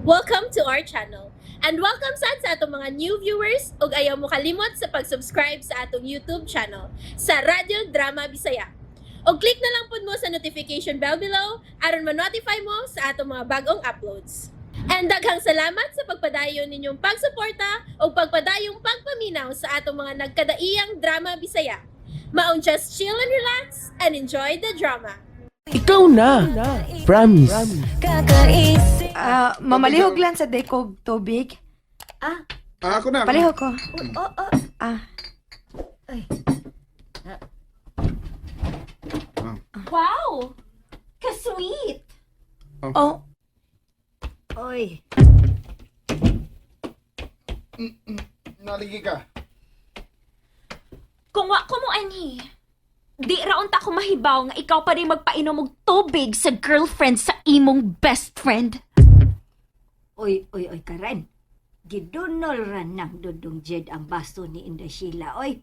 Welcome to our channel. And welcome sad sa atong mga new viewers ug ayaw mo kalimot sa pag-subscribe sa atong YouTube channel sa Radyo Drama Bisaya. Og click na lang pud mo sa notification bell below aron ma-notify mo sa atong mga bagong uploads. And daghang salamat sa pagpadayon ninyong pagsuporta ug pagpadayong pagpaminaw sa atong mga nagkadaiyang drama Bisaya. Maong just chill and relax and enjoy the drama. Ikaw na. Promise. Ah, mamalihog lang sa dekog tubig. Ah, Ah, ako na. Palihog ko. Oo. Ah, Wow! Ka-sweet! oh, Oy, Naligi ka. Kung wa ko mo anhi, di raon ta ko mahibaw nga ikaw pa rin magpainom og tubig sa girlfriend sa imong best friend. Oy, oy, oy, Karen. Gidunol ra nang dudong Jed ang baso ni Inday Sheila, oy.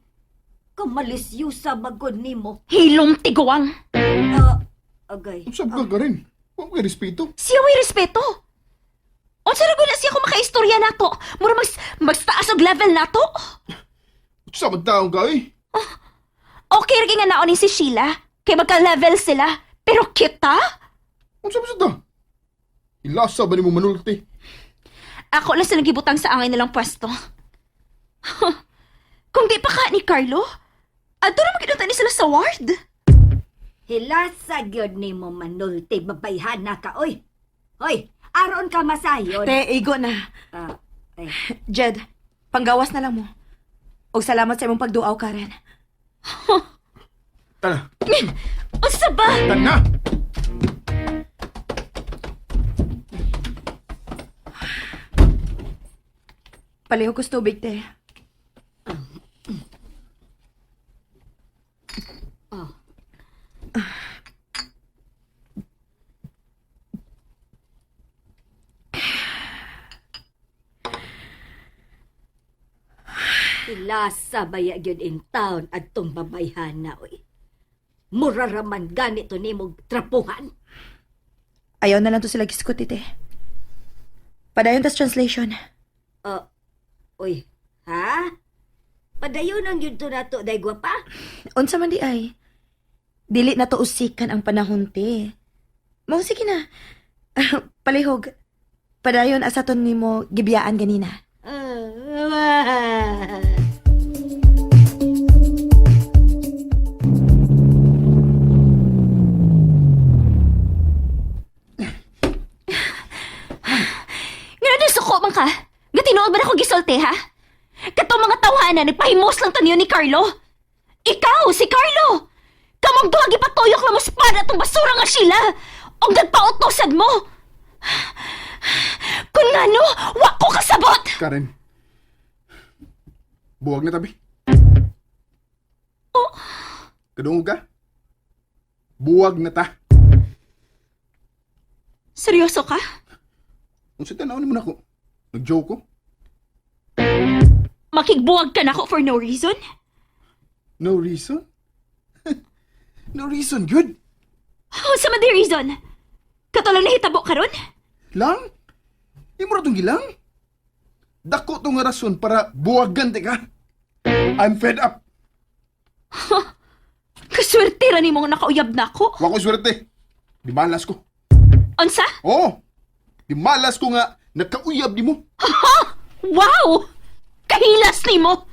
Kamalisyusa magod nimo. Hilom tiguang! Ah, agay. Usab ka ka rin. Huwag kay respeto. Siya may respeto! Unsa ra gud na siya ko makaistorya nato? Mura magstaas og level nato? Usab ang taong ka eh. Okay ra gyud nga naon ni si Sheila, kay magka-level sila. Pero kita? Unsa ba sa ta? Ilasa ba ni mo manulti? Ako lang sila gibutang sa angay nilang pwesto. Kung di pa ka ni Carlo, adto ra maginutan ni sila sa ward. Hilasa gyud nimo manulti babayhana ka, oy. Hoy, aron ka masayon. Te, igo na. Ah, ay. Jed, panggawas na lang mo. Og salamat sa imong pagduaw, Karen. Tana. Unsa ba? Tana! Palihog ko sa tubig, te. Oh. Hilasa baya gyud in town adtong babayhana, oy. Mura raman ganito nimo trapuhan. Ayaw na lang to sila giskuti, te. Padayon tas translation. Ah, oy, ha? Padayon ang yun to nato, day gwapa? Unsa man di ay. Dili na to usikan ang panahon, te. Mao sige na. Palihog. Padayon asa to nimo gibiyaan ganina. Ah, Nga na suko man ka. Nga tinuod ba na akong gisulti, ha? Katong mga tawhana, nagpahimos lang to niyo ni Carlo. Ikaw, si Carlo! Kamong duha gipatuyok lang mo espada atong basura nga sila! Og nagpautosad mo! Kung ngano, wa ko kasabot! Karen. Buwag na tabi. Oh. Kadungog ka? Buwag na ta. Seryoso ka? Unsa tanaw ni mo nako? Nag-joke ko? Makigbuwag ka nako for no reason? No reason? No reason, good. Unsa man di reason? Kato lang nahitabo karon? Lang? Imo ra tong gilang? Dako tong nga rason para buwagan ti ka. I'm fed up. Kaswerte ra nimo nga nakauyab nako. Wa ko swerte. Di malas ko. Unsa? Oo. Di malas ko nga nakauyab di mo. Wow! Kahilas nimo!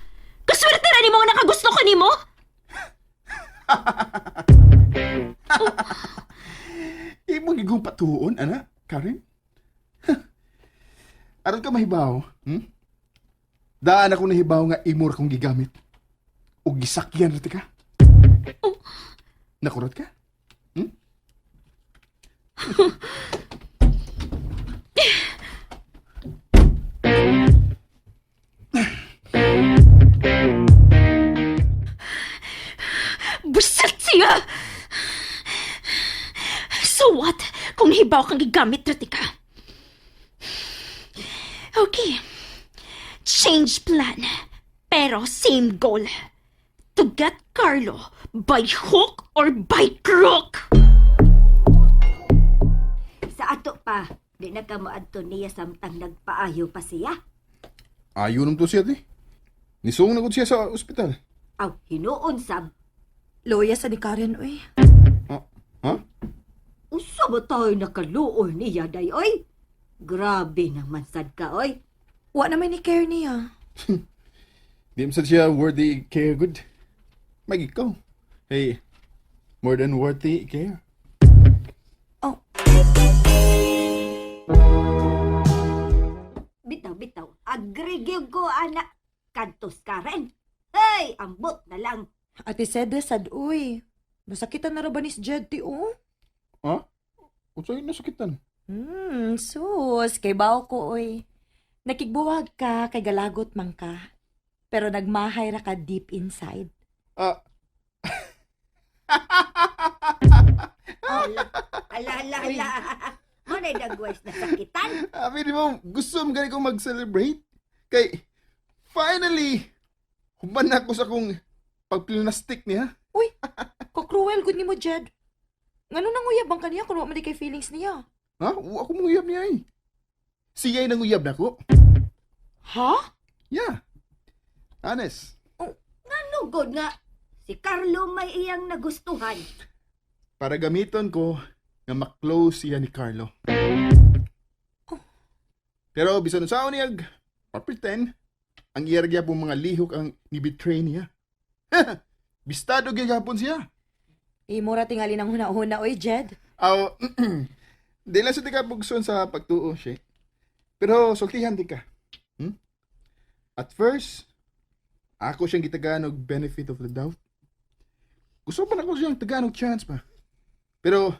Kaswerte ra nimo nga nakagusto ko nimo! Imo gigong patuon, ana, Karen? Aron ka mahibaw, Daan ako nahibaw nga imor kong gigamit. O gisakyan ra ti ka. Nakurot ka? Hmm? Buset siya! So what kung hibaw kang gigamit ra ti ka? Okay. Change plan. Pero same goal. To get Carlo by hook or by crook. Sa ato pa, Di na ka moadto niya samtang nagpaayo pa siya. Ayo nung to siya, te. Nisung na gud siya sa ospital. Aw, hinuon sab. Loya sa ni Karen, uy. Ha? Ha? Usa ba tayo nakaluoy niya, day, oy? Grabe naman sad ka, oy. Wa na may ni care niya. Di man sad siya worthy care good. Mag ikaw. Hey, more than worthy care. Oh, Bitaw, bitaw. Agree gyud ko, anak. Kantos Karen. Hey, ambot na lang. Ate Sede, sad, uy. Nasakitan na ra ba ni si Jed, ti, oh? Ha? Unsay nasakitan? Sus, kay bao ko, oy. Nakigbuwag ka, kay galagot man ka. Pero nagmahay ra ka deep inside. Ah, Ala, ala, ala, ala. Mo na dagwais na sakitan. Abi di mo, gusto mo gani kong mag-celebrate? Kay, finally, human na ako sa akong pagplinastik niya. Uy, ka-cruel gud nimo, Jed. Ngano nang uyab ang kaniya kung wa man di kay feelings niya? Ha? Wa ako manguyab niya eh. Siya'y nanguyab na ako. Ha? Yeah. Honest. Ano gud nga? Si Carlo may iyang nagustuhan. Para gamiton ko nga maklose siya ni Carlo. Pero bisan unsaon niya, pa-pretend, ang iya ra gyapon mga lihok ang ni-betray niya. Bistado gyapon siya. Imo ra tingali ng huna-huna, oy, Jed. Aw, di lang sa di ka bugson sa pagtuo, she. Pero sultihan di ka. At first, ako siyang gitagaan og benefit of the doubt. Gusto pa na ko siyang tagaan og chance pa. Pero,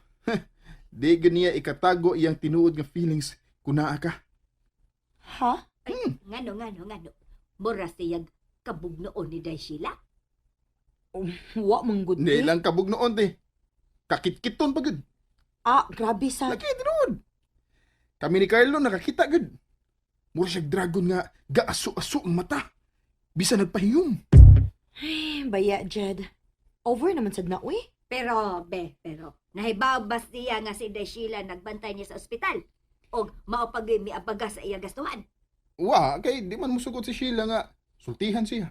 di gyud niya ikatago iyang tinuod nga feelings kung naa ka. Ha? Ngano, ngano, ngano. Mura siyag kabugnoon ni Day Sheila. Wa man gud. Di eh. lang kabog noon, te. Kakitkiton pa gud. Ah, grabe sa. Lagi tinuod. Kami ni Carlo nakakita gud. Mura siyang dragon nga gaaso-aso ang mata. Bisa nagpahiyom. Eh, baya, Jed. Over naman sad na, uy. Pero, be, pero, nahibaw ba siya nga si Day Sheila nagbantay niya sa ospital? Og mao pa gyud miabaga sa iya gastuhan. Wa, kay di man musugot si Sheila nga sultihan siya.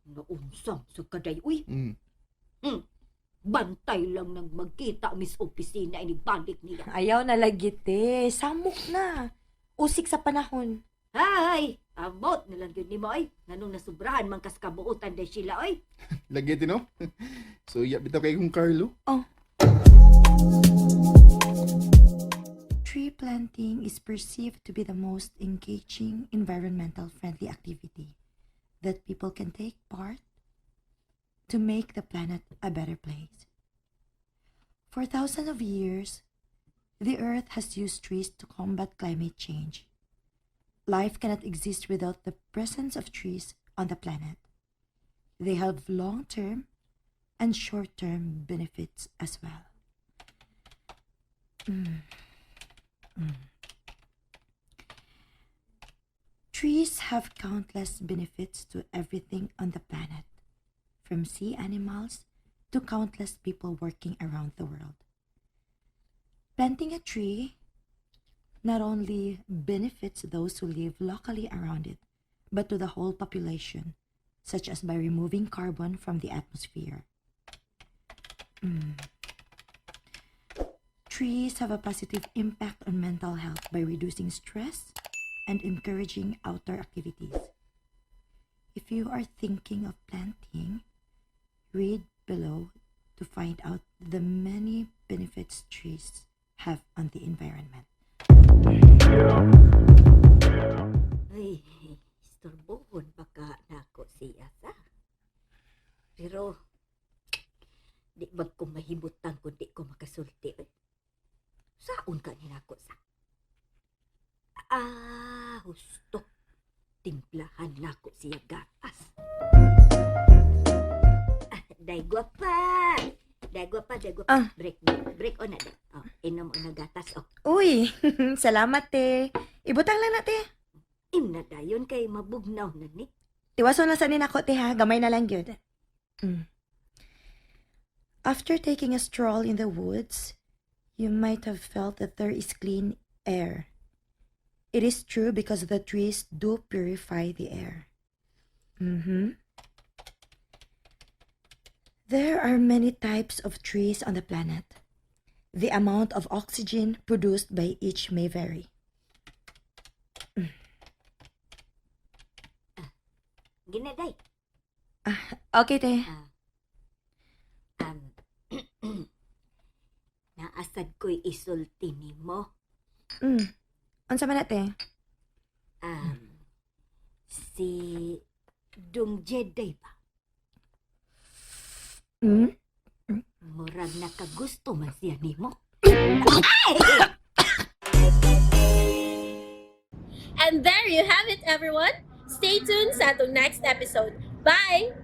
Naunsam sa kaday, uy. Bantay lang nang magkita mis opisina inibalik niya. Ayaw na lagi, te. Samok na. Usik sa panahon. Hay, amot na lang yun ni mo, oy. Nganong nasubrahan man kas kabuotan Day Sheila, oy. Lagi no? So, iya bitaw kay kong Carlo. Tree planting is perceived to be the most engaging environmental friendly activity that people can take part to make the planet a better place. For thousands of years, the earth has used trees to combat climate change. Life cannot exist without the presence of trees on the planet. They have long term and short term benefits as well. Trees have countless benefits to everything on the planet, from sea animals to countless people working around the world. Planting a tree not only benefits those who live locally around it, but to the whole population, such as by removing carbon from the atmosphere. Trees have a positive impact on mental health by reducing stress and encouraging outdoor activities. If you are thinking of planting, read below to find out the many benefits trees have on the environment. Ay, istorbohon baka nako siya sa. Pero, di ba ko mahibutang kung di ko makasulti. Oy. Saon ka ni nako sa? Ah, husto. Timplahan nako siya gatas. Ah, day gwapa. Day gwapa, day gwapa. Ah. Break, break, break on na. Day. Oh, inom na gatas. Oh, Uy, salamat te. Ibutang lang na te. im na dayon kay mabugnaw na ni. Tiwason lang sa nako te ha, gamay na lang gyud. After taking a stroll in the woods, you might have felt that there is clean air. It is true because the trees do purify the air. There are many types of trees on the planet. The amount of oxygen produced by each may vary. Ginaday. Okay, te. Naasad ko'y isulti nimo. Unsa man na, te? Si Dung Jeday ba? Murag nakagusto man siya nimo. And there you have it, everyone. Stay tuned sa atong next episode. Bye!